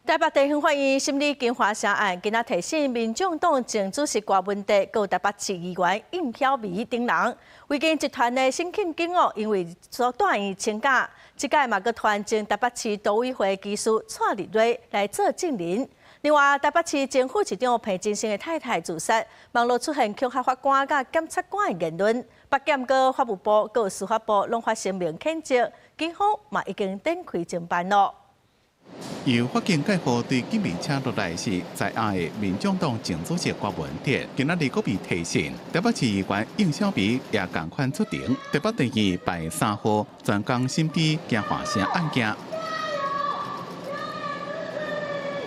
台北地方法院審理京華城案，今仔提審民眾黨前主席柯文哲、閣有台北市議員應曉薇等人。維京集團的沈慶京哦，因為遭帶院請假，這擺嘛閣傳前台北市都委會技師蔡立瑞來做證人。另外，台北市前副市長彭金生的太太自殺，網路出現恐嚇法官佮檢察官的言論，北檢閣法務部閣司法部攏發聲明譴責，警方嘛已經展開偵辦囉。由法警介護對警備車落來時，在押的民眾黨前主席柯文哲，今仔日閣被提審，台北市議員應曉薇也仝款出庭。台北地院排3號專工審理京華城案件。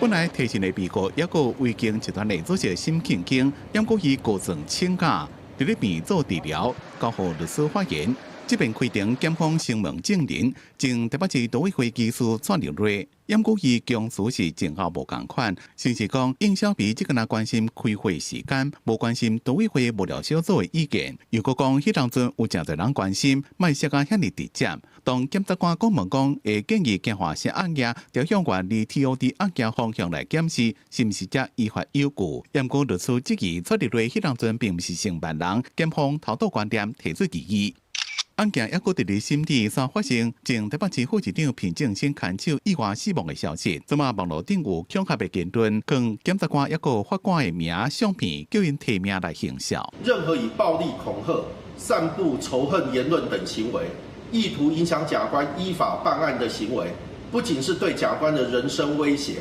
本來提審的被告抑閣有維京集團的主席沈慶京，毋過伊高層請假，佇咧病院做治療，交予律師發言。這邊開庭，檢方詢問證人，前台北市都委會技師蔡立瑞，毋過伊供詞是前後無仝款，甚至講應曉薇只敢若關心開會時間，無關心都委會幕僚小組的意見。又閣講，彼當陣有誠濟人關心，莫說甲遐爾直接。當檢察官講問講，會建議京華城案件朝向原來 TOD 案件方向來檢視，是毋是才依法有據？毋過律師質疑蔡立瑞彼當陣並毋是承辦人，檢方偷渡觀點提出異議。案件猶閣佇咧審理，煞發生前台北市副市長彭正聲牽手意外死亡的消息。這馬網路頂有恐嚇的言論，講檢察官抑閣法官的名相片，叫𪜶提名來行銷。任何以暴力恐嚇、散布仇恨言論等行為，意圖影響檢官依法辦案的行為，不僅是對檢官的人身威脅，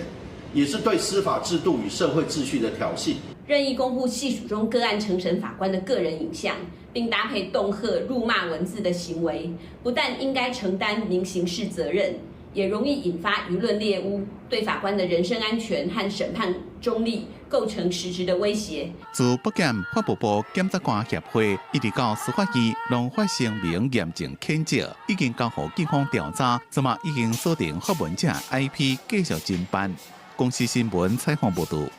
也是對司法制度與社會秩序的挑釁。任意公布細數中個案承審法官的個人影像，並搭配恫嚇、辱罵文字的行為，不但應該承擔民刑事責任，也容易引發輿論獵巫，對法官的人身安全和審判中立構成實質的威脅。自北檢、法務部、檢察官協會一直到司法院，攏發聲明嚴正譴責，已經交予警方調查，這馬已經鎖定發文者 IP，繼續偵辦。公視新聞採訪報導。